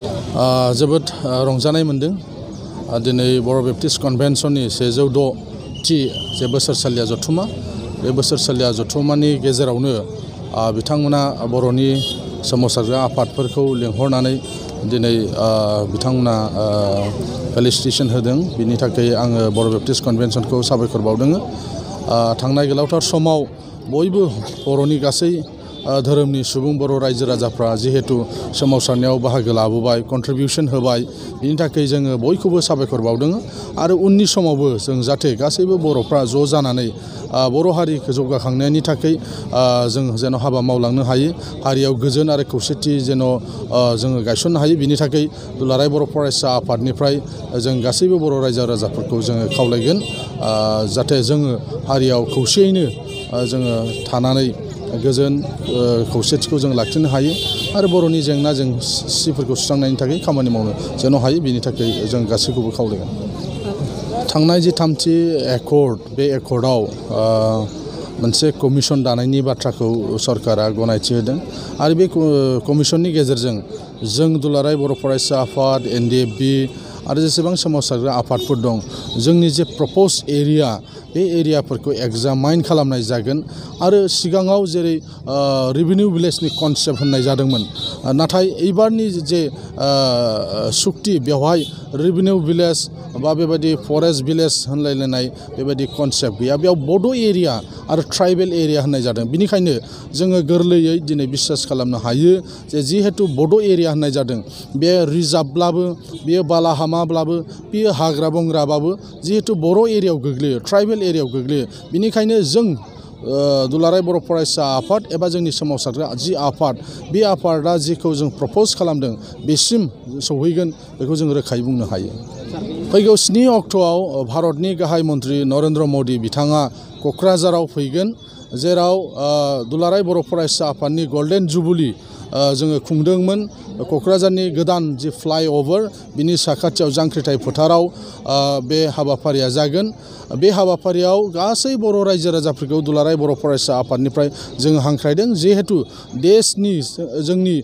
जोबोद रंजानाय मोनदों। दिनै बर' बेप्टिस्ट कन्भेन्सननि 106थि जे बोसोरसालिया जथुमा बे बोसोरसालिया जथुमानि गेजेरावनो बिथांमोना बर'नि सोमावसारग्रा आफादफोरखौ लेंहरनानै दिनै बिथांमोना फेलिसिटेसन होदों। बिनि थाखाय आङो बर' बेप्टिस्ट कन्भेन्सनखौ साबायखर बावदों। थांनाय गोलावथार समाव बयबो बर'नि गासै धोरोमनि सुबुं बर' रायजो राजाफ्रा जिहेतु सोमावसारनायाव बाहागो लाबोबाय, कन्ट्रिबिउसन होबाय, बिनि थाखाय जोङो बयखौबो साबायखर बावदों। आरो उननि समावबो जों जाहाथे गासैबो बर'फ्रा ज' जानानै बर' हारिखौ जौगाखांनायनि थाखाय जों जेन' हाबा मावलांनो हायो, हारियाव गोजोन आरो खौसेथि जेन' जोङो गायसननो हायो। बिनि थाखाय दुलाराय बर' फरायसा आफादनिफ्राय जों गासैबो बर' रायजो राजाफोरखौ जोङो खावलायगोन जाहाथे जोङो हारियाव खौसेयैनो जोङो थानानै गोजोन खौसेथिखौ जों लाखिनो हायो आरो बर'नि जेंना जेंसिफोरखौ सुस्रांनायनि थाखाय खामानि मावनो जेन' हायो। बिनि थाखाय जों गासैखौबो खावलायगोन। थांनाय जे 3थि एकर्ड, बे एकर्डआव मोनसे कमिसन दानायनि बाथ्राखौ सरकारा गनायथि होदों आरो बे कमिसननि गेजेरजों जों दुलाराय बर' फरायसा आफाद, NDFB आरो जेसेबां सोमावसारग्रा आफादफोर दं, जोंनि जे प्रप'ज एरिया, बे एरियाफोरखौ एग्जामाइन खालामनाय जागोन। आरो सिगाङाव जेरै रेभिनिउ भिलेजनि कनसेप्ट होननाय जादोंमोन, नाथाय एबारनि जे सुक्ति बेवहाय रेभिनिउ भिलेज बा बेबायदि फरेस्ट भिलेज होनलायलायनाय बेबायदि कनसेप्ट गैया। बेयाव बड' एरिया आरो ट्राइबेल एरिया होननाय जादों। बिनिखायनो जोङो गोरलैयै दिनै बिसास खालामनो हायो जे जिहेतु बड' एरिया होननाय जादों, बे रिजार्भब्लाबो, बेयो बालाहामाब्लाबो, बेयो हाग्रा बंग्राबाबो जिहेतु बर' एरियायाव गोग्लैयो, ट्राइबेल एरियायाव गोग्लैयो। बिनिखायनो जों दुलाराय बर' फरायसा आफाद एबा जोंनि सोमावसारग्रा जि आफाद, बे आफादा जिखौ जों प्रप'ज खालामदों बेसिम सौहैगोन, बेखौ जों रोखायै बुंनो हायो। फैगौ 7 अक्ट'आव भारतनि गाहाय मन्त्रि नरेन्द्र मदि बिथाङा क'क्राझाराव फैगोन, जेराव दुलाराय बर' फरायसा आफादनि गल्डेन जुबुलि जोङो खुंदोंमोन। क'क्राझारनि गोदान जि फ्लाइअभार, बिनि साखाथियाव जांख्रिथाय फोथाराव बे हाबाफारिया जागोन। बे हाबाफारियाव गासै बर' रायजो राजाफोरखौ दुलाराय बर' फरायसा आफादनिफ्राय जोङो हांख्रायदों। जिहेतु देशनि जोंनि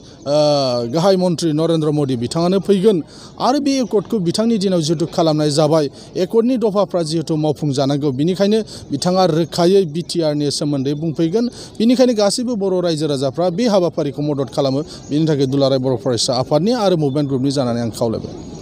गाहाय मन्त्रि नरेन्द्र मदि बिथाङानो फैगोन आरो बे एकर्डखौ बिथांनि दिनाव जिहेतु खालामनाय जाबाय, एकर्डनि दफाफ्रा जिहेतु मावफुंजानांगौ, बिनिखायनो बिथाङा रोखायै BTRनि सोमोन्दै बुंफैगोन। बिनिखायनो गासैबो बर' रायजो राजाफ्रा बे हाबाफारिखौ मदद खालामो। बिनि थाखाय दुलाराय बर' फरायसा आफादनि आरो मुभमेन्ट ग्रुपनि जानानै आं खावलायबाय।